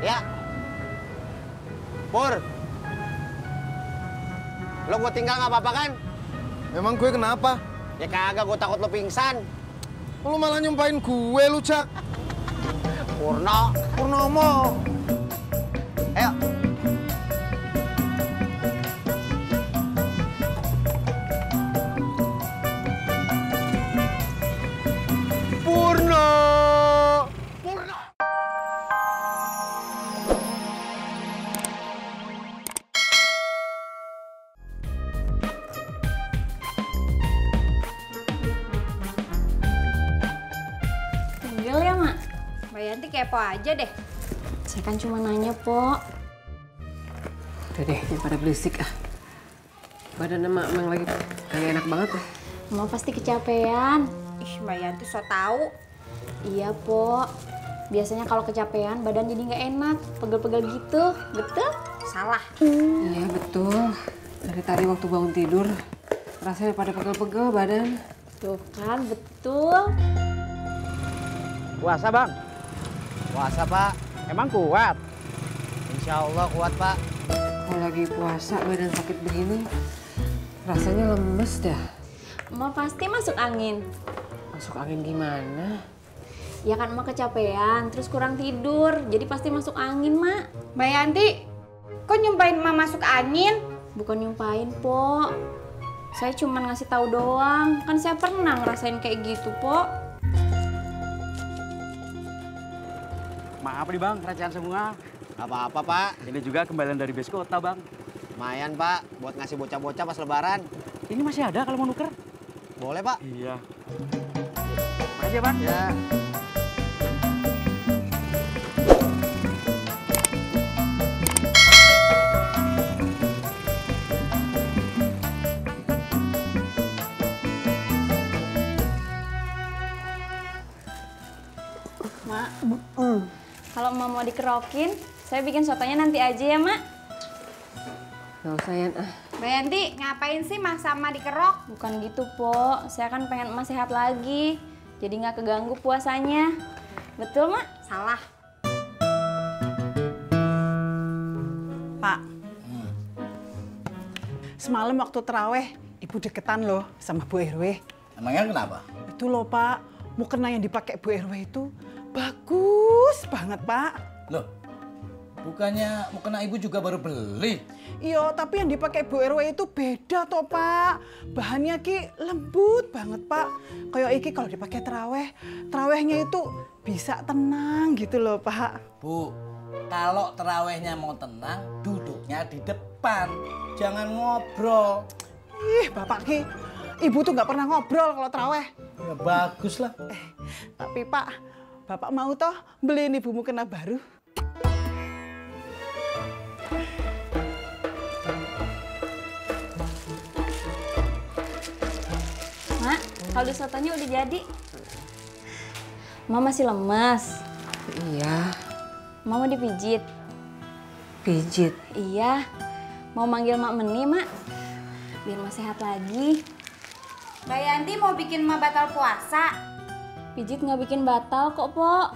Ya. Pur. Lo gue tinggal nggak apa-apa kan? Memang gue kenapa? Ya kagak, gue takut lo pingsan. Lu malah nyumpahin gue, lu, Jak. Purnomo. Ayo. Purno. Tinggal ya, Mak. Mbak Yanti kepo aja deh. Saya kan cuma nanya, Po. Udah deh, daripada berisik ah. Badan emak emang lagi kayak enak banget ya. Emak pasti kecapean. Ih, Mbak Yanti so tau. Iya, Po. Biasanya kalau kecapean badan jadi nggak enak, pegel-pegel gitu. Betul? Salah. Iya betul. Dari tadi waktu bangun tidur rasanya pada pegel-pegel badan. Tuh kan, betul. Puasa, Bang? Puasa, Pak. Emang kuat? Insya Allah kuat, Pak. Kalau lagi puasa badan sakit begini rasanya lemes dah. Emak pasti masuk angin. Masuk angin gimana? Ya kan emak kecapean, terus kurang tidur. Jadi pasti masuk angin, Mak. Mbak Yanti, kok nyumpahin emak masuk angin? Bukan nyumpain, Po. Saya cuma ngasih tahu doang. Kan saya pernah ngerasain kayak gitu, Po. Maaf nih Bang, recehan semua. Gak apa-apa, Pak. Ini juga kembalian dari base kota Bang. Lumayan, Pak. Buat ngasih bocah-bocah pas lebaran. Ini masih ada kalau mau nuker? Boleh, Pak? Iya. Makasih ya Bang. Ya. Mak, kalau emak mau dikerokin, saya bikin sotonya nanti aja ya, Mak. Gak usah Yan ah. Mbak Yanti, ngapain sih Mas sama dikerok? Bukan gitu, Po. Saya kan pengen emak sehat lagi. Jadi nggak keganggu puasanya. Betul, Mak? Salah. Pak, semalam waktu terawih, Ibu deketan loh sama Bu RW. Emangnya kenapa? Itu loh Pak, mukena yang dipakai Bu RW itu bagus banget Pak. Loh, bukannya mukena ibu juga baru beli? Iya, tapi yang dipakai Bu RW itu beda toh Pak. Bahannya ki lembut banget Pak. Kayak iki kalau dipakai terawih, terawihnya itu bisa tenang gitu loh Pak. Bu, kalau terawihnya mau tenang, duduknya di depan. Jangan ngobrol. Ih, Bapak ki, Ibu tuh nggak pernah ngobrol kalau terawih. Ya bagus lah. Tapi Pak, Bapak mau toh beliin Ibu mukena baru? Mak, kaldu sotonya udah jadi. Emak masih lemas. Iya, Emak mau dipijit. pijit. Iya. Mau manggil Mak Meni, Mak. Biar Mak sehat lagi. Mbak Yanti mau bikin emak batal puasa. Pijit nggak bikin batal kok, Po.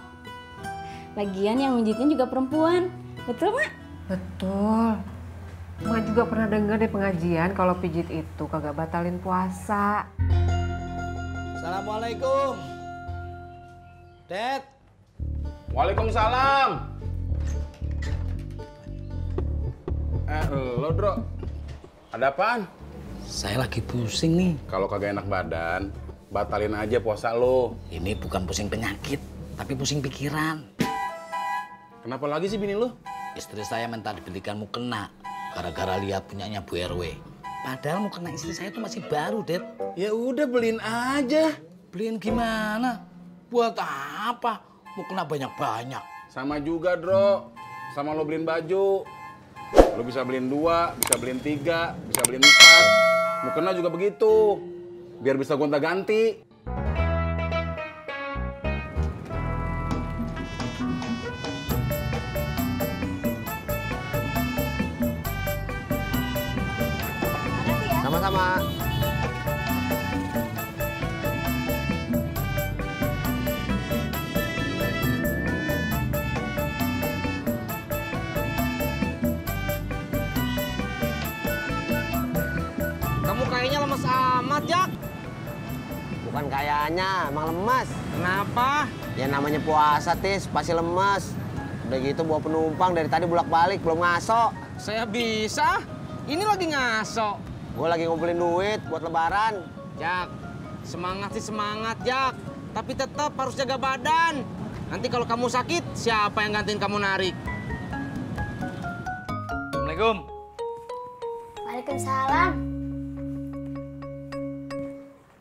Lagian yang mijitnya juga perempuan. Betul, Mak? Betul. Mak juga pernah dengar di pengajian kalau pijit itu kagak batalin puasa. Assalamualaikum. Dad. Waalaikumsalam. Lo Dro, ada apaan? Saya lagi pusing nih. Kalau kagak enak badan, batalin aja puasa lo. Ini bukan pusing penyakit, tapi pusing pikiran. Kenapa lagi sih bini lo? Istri saya minta dibelikan mukena gara-gara lihat punyanya Bu RW. Padahal mukena istri saya itu masih baru, Dad. Ya udah beliin aja. Beliin gimana? Buat apa? Mukena banyak-banyak. Sama juga, Dro. Sama lo beliin baju. Lo bisa beliin 2, bisa beliin 3, bisa beliin 4. Mukena juga begitu. Biar bisa gonta-ganti. Sama-sama. banget, Jak. Bukan kayaknya, emang lemas. Kenapa? Ya namanya puasa, Tis, pasti lemas. Udah gitu bawa penumpang dari tadi bolak-balik, belum ngaso. Saya bisa. Ini lagi ngaso. Gue lagi ngumpulin duit buat lebaran. Jak, semangat sih semangat, Jak. Tapi tetap harus jaga badan. Nanti kalau kamu sakit, siapa yang gantiin kamu narik? Assalamualaikum. Waalaikumsalam.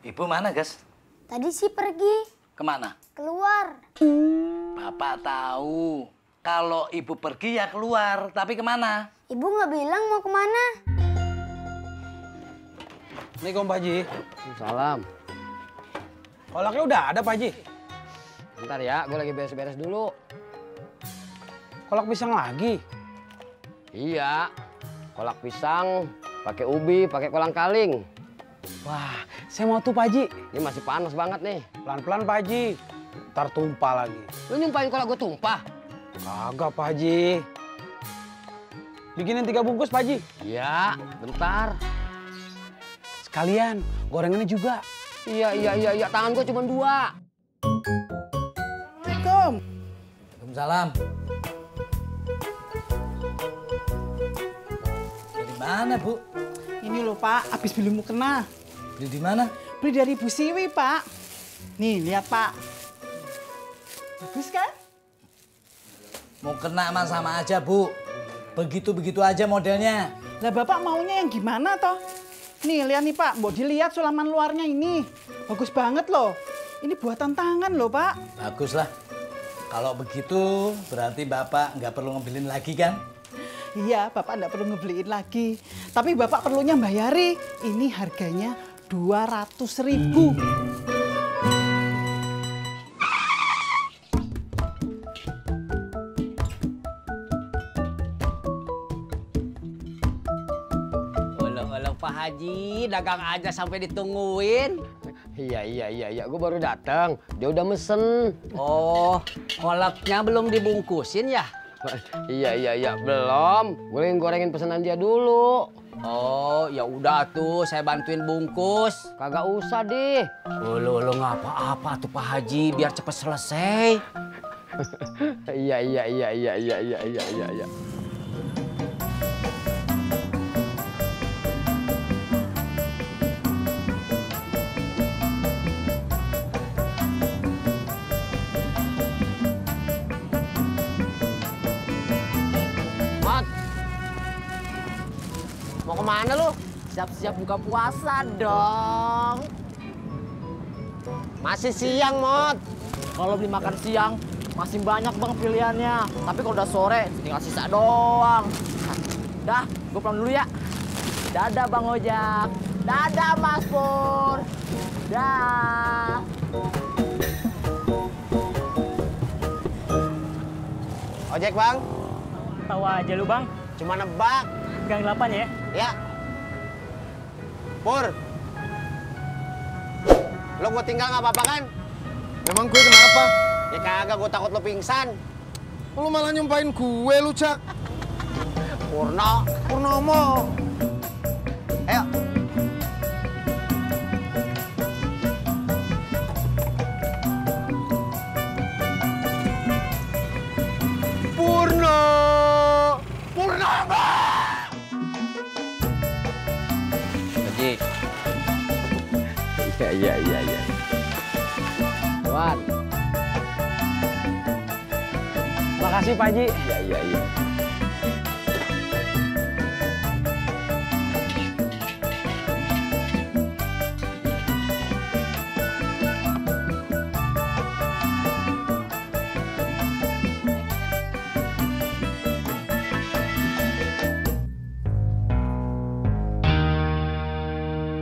Ibu mana, Gas? Tadi sih pergi. Kemana? Keluar. Bapak tahu. Kalau ibu pergi ya keluar, tapi kemana? Ibu nggak bilang mau kemana. Assalamualaikum, Pak Haji. Salam. Kolaknya udah ada, Pak Haji? Bentar ya, gue lagi beres-beres dulu. Kolak pisang lagi? Iya, kolak pisang, pakai ubi, pakai kolang kaling. Wah, saya mau tuh, Pak Haji. Ini masih panas banget nih. Pelan-pelan, Pak Haji. Ntar tumpah lagi. Lu nyumpahin kolak gue tumpah? Kagak, Pak Haji. Bikinin 3 bungkus, Pak Haji. Iya, bentar. Sekalian, gorengannya juga. Iya. Tangan gue cuma 2. Assalamualaikum. Waalaikumsalam. Dari mana, Bu? Ini loh Pak, habis beli mukena. Beli di mana? Beli dari Bu Siwi, Pak. Nih, lihat Pak. Bagus kan? Mau kena mah sama aja, Bu. Begitu-begitu aja modelnya. Lah Bapak maunya yang gimana toh? Nih, lihat nih Pak, mau dilihat sulaman luarnya ini. Bagus banget loh. Ini buatan tangan loh, Pak. Bagus lah. Kalau begitu berarti Bapak nggak perlu ngebeliin lagi kan? Iya, Bapak nggak perlu ngebeliin lagi. Tapi Bapak perlunya bayari. Ini harganya 200.000. Oleh Pak Haji, dagang aja sampai ditungguin. Iya. Gue baru datang. Dia udah mesen. Oh, kolaknya belum dibungkusin ya? Iya, belum. Gue gorengin pesanan dia dulu. Oh, ya udah tuh, saya bantuin bungkus. Kagak usah deh. Lo nggak apa-apa tuh Pak Haji, biar cepet selesai. Iya. Mau kemana lu? Siap-siap buka puasa dong. Masih siang, Mot. Kalau beli makan siang, masih banyak bang pilihannya. Tapi kalau udah sore, tinggal sisa doang. Dah, gue pulang dulu ya. Dadah Bang Ojak. Dadah Mas Pur. Dah. Ojek bang? Tahu aja lu bang. Cuma nebak. Gang 8 ya? Ya. Pur. Lo gue tinggal nggak apa-apa kan? Emang gue kenapa? Ya kagak, gue takut lo pingsan. Lu malah nyumpahin gue, lu Jak. Purnomo. Ayo. Purnomo. Haji. Iya. Wan. Makasih Pak Haji. Iya.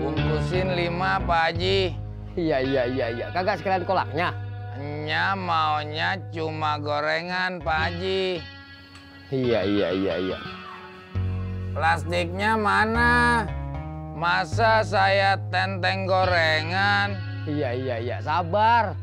Bungkusin 5 Pak Haji. Iya. Kagak sekalian kolaknya? Nya maunya cuma gorengan Pak Haji. Iya. Plastiknya mana? Masa saya tenteng gorengan? Iya. Sabar.